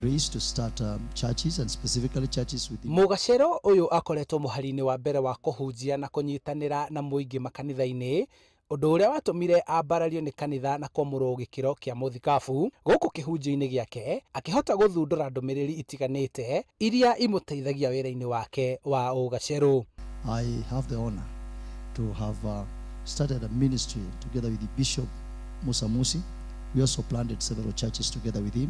Grace to start churches and specifically churches within Mũgacerũ ũyũ akoretwo mũhari-inĩ wa mbere wa kũhunjia na kũnyitanĩra na mũingĩ makanitha-inĩ, ũndũ ũrĩa watũmire ambarario nĩ kanitha na kwamũrwo gĩkĩro kĩa mũthikabu. Gũkũ kĩhunjio-inĩ gĩake akĩhota gũthundũra ndũmĩrĩri itiganĩte iria imũteithagia wĩra-inĩ wake wa ũgacerũ. I have the honor to have started a ministry together with the Bishop Musa Musi. We also planted several churches together with him.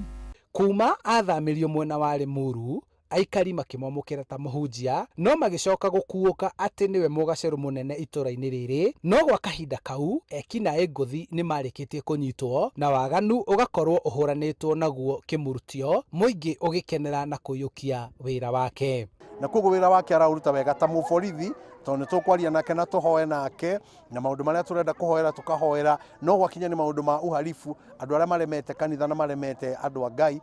Kuma athamĩrio mwena wa Limuru, aikari makĩmwamũkĩra ta mũhunjia, no magĩcoka gũkuũka atĩ nĩwe mũgacerũ mũnene itũra-inĩ rĩrĩ. No gwa kahinda kau ekinaĩ ngũthi nĩ marĩkĩtie kũnyitwo na waganu ũgakorwo ũhũranĩtwo naguo kĩmurutio, mũingĩ ũgĩkenera na kũiyũkia wĩra wake. Na koguo wĩra wake araũruta wega ta mũborithi, tondũ nĩ tũkwaria nake na tũhoe nake na maũndũ marĩa tũrenda kũhoera tũkahoera, no gwakinya nĩ maũndũ ma uhalifu, andũ arĩa maremete kanitha na maremete andũ a Ngai,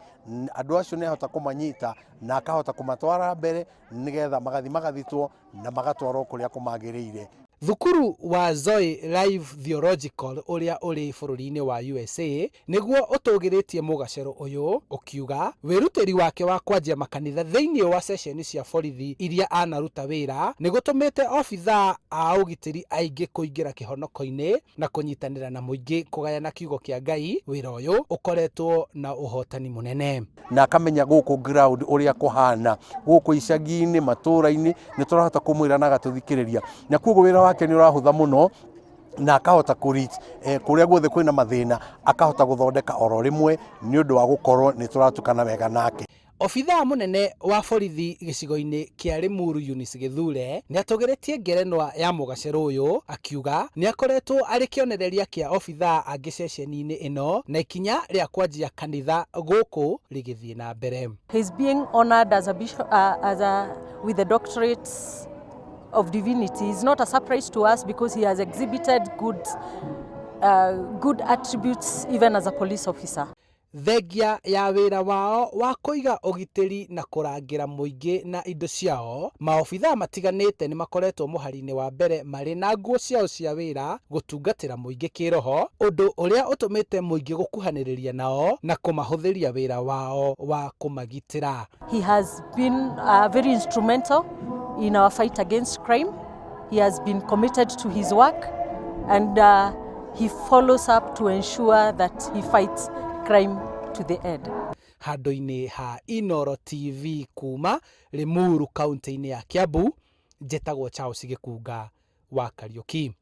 andũ acio nĩ ahota kũmanyita na akahota kũmatwara mbere nĩgetha magathi magathitwo na magatwarwo kũrĩa kũmagĩrĩire. Thukuru wa Zoe Life Theological ũrĩa ũrĩ bũrũri-inĩ wa USA nĩguo ũtũgĩrĩtie mũgacerũ ũyũ, ũkiuga wĩrutĩri wake wa kwanjia makanitha thĩinĩ wa ceceni cia borithi iria anaruta wĩra nĩ gũtũmĩte obithaa a ũgitĩri aingĩ kũingĩra kĩhonoko-inĩ na kũnyitanĩra na mũingĩ kũgayana kiugo kĩa Ngai. Wĩra ũyũ ũkoretwo na ũhotani mũnene. Na akamenya gũkũ ground ũrĩa kũhana gũkũ icagi-inĩ, matũra-inĩ, nĩ tũrahota kũmwĩra na agatũthikĩrĩria, na koguo wĩra wake nĩ ũrahũtha mũno na akahota kũ reach kũrĩa guothe kwĩna mathĩna, akahota gũthondeka oro rĩmwe nĩ ũndũ wa gũkorwo nĩ tũratukana wega nake. Obithaa mũnene wa borithi gĩcigo-inĩ kĩa Limuru Eunice Gĩthure nĩ atũgĩrĩtie ngerenwa ya mũgacerũ ũyũ, akiuga nĩ akoretwo arĩ kĩonereria kĩa obithaa angĩ ceceni-inĩ ĩno na ikinya rĩa kwanjia kanitha gũkũ rĩgĩthiĩ na mbere. He's being honored as a bishop, with the doctorate of divinity is not a surprise to us because he has exhibited good attributes even as a police officer. Thengia ya wĩra wao wa kũiga ũgitĩri na kũrangĩra mũingĩ na indo ciao, maobithaa matiganĩte nĩ makoretwo mũhari-inĩ wa mbere marĩ na nguo ciao cia wĩra gũtungatĩra mũingĩ kĩroho, ũndũ ũrĩa ũtũmĩte mũingĩ gũkuhanĩrĩria nao na kũmahũthĩria wĩra wao wa kũmagitĩra. He has been very instrumental in our fight against crime. He has been committed to his work and he follows up to ensure that he fights crime to the end. Handũ-inĩ ha Inoro TV kuma Limuru, kaunti-inĩ ya Kiambu, njĩtagwo Charles Gĩkunga wa Kariũki.